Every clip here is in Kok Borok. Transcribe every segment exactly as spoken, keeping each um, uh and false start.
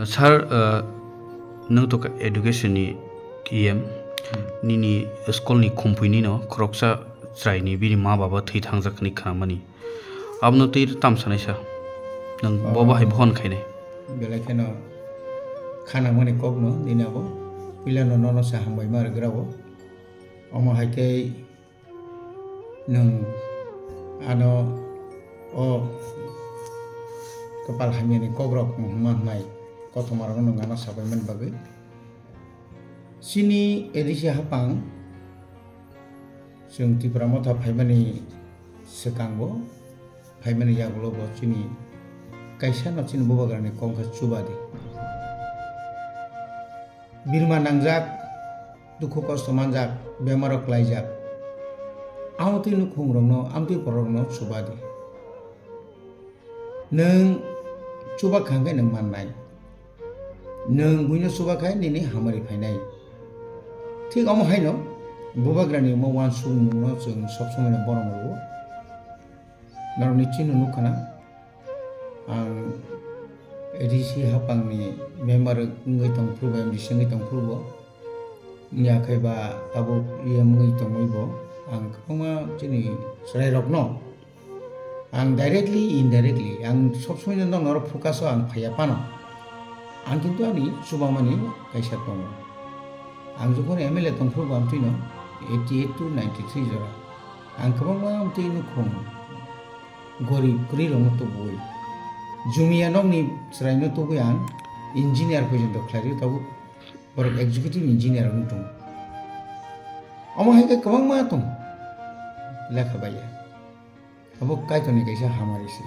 Sir, uh, nwng to kha education ni E M, nini school ni khumpui ni no khoroksa chwrai ni bini ma baba thwi thangjak hinwi khnamani. Abono twi tam sanai sa. Nwng bo bahai bohon khainai. Belai kheno khanamani kok no nini abo puila no nono sa hambai ma rwgra o. Omo hai khe nwng ano o kwpal hamyani kokrok wngma hwnwi kothoma rokno nwng ano sabaimani bagwi. Chini A D C hapang chwng Tipra Motha phaimani swkango, phaimani yagulo bo chini kaisa no chini bubagrani kok khe chuba di. Birma nangjak, dukhu kosto manjak, bemaro klaijak. Amtwi nukhungrokno, amtwi bororokno chuba di. Nwng chuba kha hwnkhe nwng mannai. Nwng buino chuba khai nini hamari phainai. Thik omo haino bubagrani omo uansukmungno chwng sob somoino borom rwo. Norokni chini nukha na, ang A D C hapangni member wngwi tongphuru bo, M D C wngwi tongphuru bo, wngya khe ba tabuk E M wngwi tongwi bo, ang kwbangma chini chwrairokno, ang directly, indirectly, ang sob somoi no norok focus o ang phaiya phano, ang kintu ani chubamani kaisa tongo. Ang jokhon M L A tongphuru bo amtwino eighty eight to ninety three jora, ang kwbangma amtwi nukhung gorib kwrwi rokno tubui, jumia nokni chwraino tubui ang engineer porjonto khlai rw tabuk, borok executive engineer wng tongo. Omo hai khe kwbangma tongo lekha baiya. Abo Kaitorni kaisa hamari se.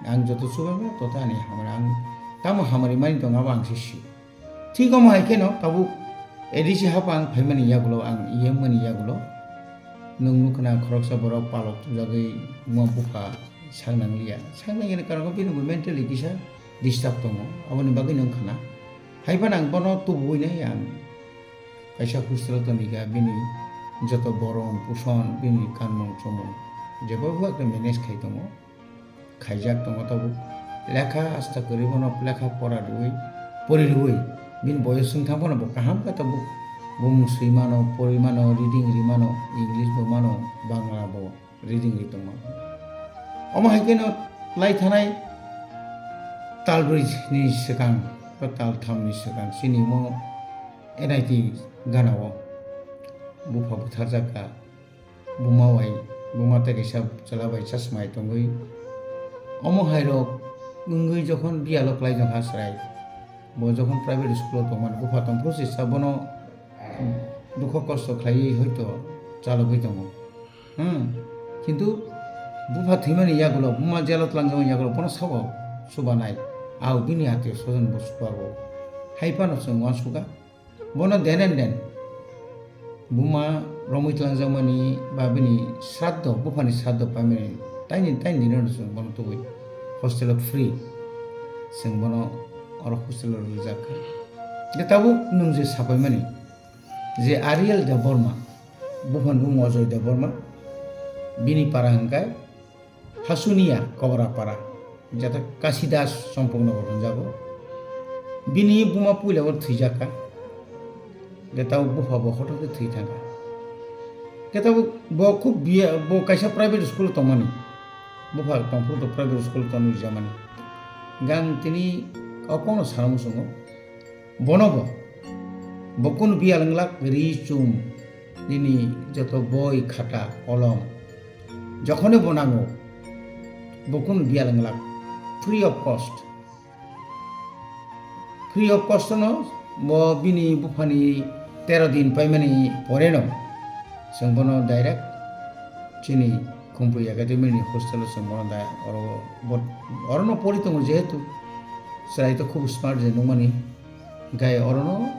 Ang joto chubaima, toto ani hamari. Ang tamo hamari mani tongo, abo ang se sio. Thik omo hai kheno tabuk A D C hapang phaimani yagulo, ang E M mani yagulo, nwng nukha na khoroksa borok palok tubjagwi buma bupha sak nangliya. Sak nangliya karon bini bo mentally kisa disturb tongo, aboni bagwi nwng khana. Hai phano ang bono tubuwi nai ang. Kaisa hostel o tongwi kha, bini joto borom, puson, bini kanmung chomung jebo bo ekta manage khai tongo, khaijak tongo tabuk. Lekha asta kwrwi bono lekha pora rwui, pori rwui, bini boyos wng thang phano bo kaham khe tabuk bumung swi mano, pori mano, reading ri mano, English bo mano, Bangla bo. Reading ri tongma. Omo hai kheno lai thanai tal brwi ni swkang, ba tal tham ni swkang, chini omo N I T gana o bupha butharjak kha, buma bai, buma tei kaisa chwla bai chasmai tongwi. Omo hai rok wngwi jokhon biyalo klai jong kha chwrai, bo jokhon private school o tongmani, bupha tongphuru se sa bono dukho kosto khlaiwi hoito chalogwi tongo. Hmm. Kintu bupha thwimani yagulo, buma jelo twlangjakmani yagulo, bono sabo chubanai. Au bini atio sojon bo chubago. Hai phano chwng uansukha. Bono den and den buma romwi twlangjakmani ba bini sraddho, buphani sraddho paimani taini, taini dino chwng bono tubui hostel o free. Chwng bono oro hostel o rwjakha. Je tabuk nwng je sapaimani, je Ariel Debbarma, buphani bumung Ajoy Debbarma, bini para hwnkhe Hasunia Kobra para, jata Kasidas Chompoknagar hwnjago. Bini buma puila o thwijak kha, je tabo bupha bo hotok khe thwi thang kha. Khe tabo bo khub biya, bo kaisa private school o tongmani, bupha tongphuru to private school o tongwi rijamani. Gang tini o kokno sana muchungo. Bono bo, bo kunu biyal wng glak, ri chum, nini joto boi, khata, kolom, jokhonwi bo nango, bo kunu biyal wng glak, free of cost. Free of cost no bo bini buphani tero din paimani pore no chwng bono direct chini Khumpui Academy ni hostel o chwng bono da oro bo, oro no pori tongo jehetu chwrai to khub smart je nukmani. Hinkhe orono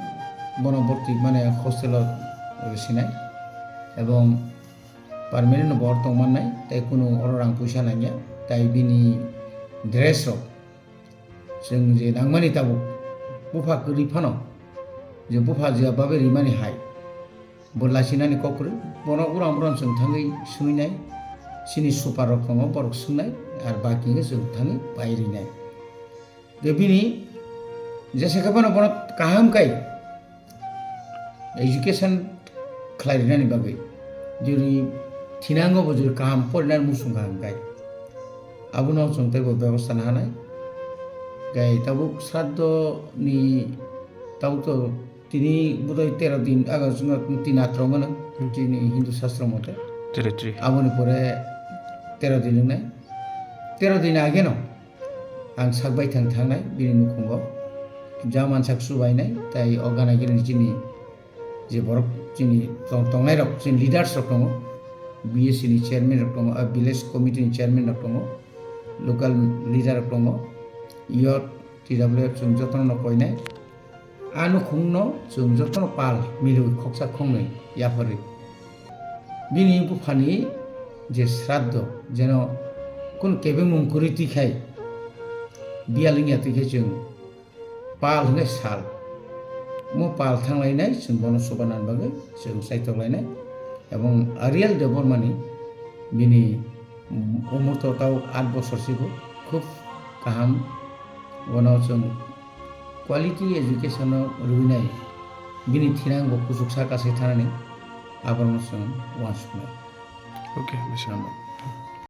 bono borti mane hostel o sinai ebong permanent no bo oro tong mannai, tei kunu oro rang puisa nangya, tei bini dress rok chwng je nangmani tabuk bupha kwrwi phano je bupha je babe rimani hai bo lasinani kok kwrwi, bono uram uram chwng thangwi swinai, chini super rok tongo borok swngnai, ar baki hwnkhe chwng thangwi pai rinai. Je bini Jesa khe bono, bono kaham kai education khlai rinani bagwi, jori thinango bo jori kaham porinani muchung kaham kai, abono chwng teibo bebosta nahanai. Kai tabuk sraddho ni tabuk to tini bodoi tero din aga chwngno tin atro wngmano. Hmm. Chini Hindu Shastro mote. Tero tri. Aboni pore tero din wngnai. Tero din ageno ang sak baithang thangnai bini nukhungo. Jaman sak subainai, tai o gana gini chini je borok chini tong-, tongnairok, chini leaders rok tongo, B S C ni chairman rok tongo, ah, village committee ni chairman rok tongo, local leader rok tongo, youth, T W F chwng jotono no koinai. A nukhungno chwng jotono pal milwi khoksa khongnwi yapharwi. Bini buphani je sraddho, jeno kun kebengmung kwrwi twi khai, biyal wngya twi khai chwng pal hwnwi sal. Mo pal thanglainai, chwng bono chubanani bagwi chwng chaitoklainai. Ebong Ariel Debbarmani bini umur to tau aat bosor sigo, khub kaham. Bono chwng quality education-o rwinai, bini thinang bo kuchuksa kasai thanani, aborokno chwng uansuknai. Okay, Mister Hambai.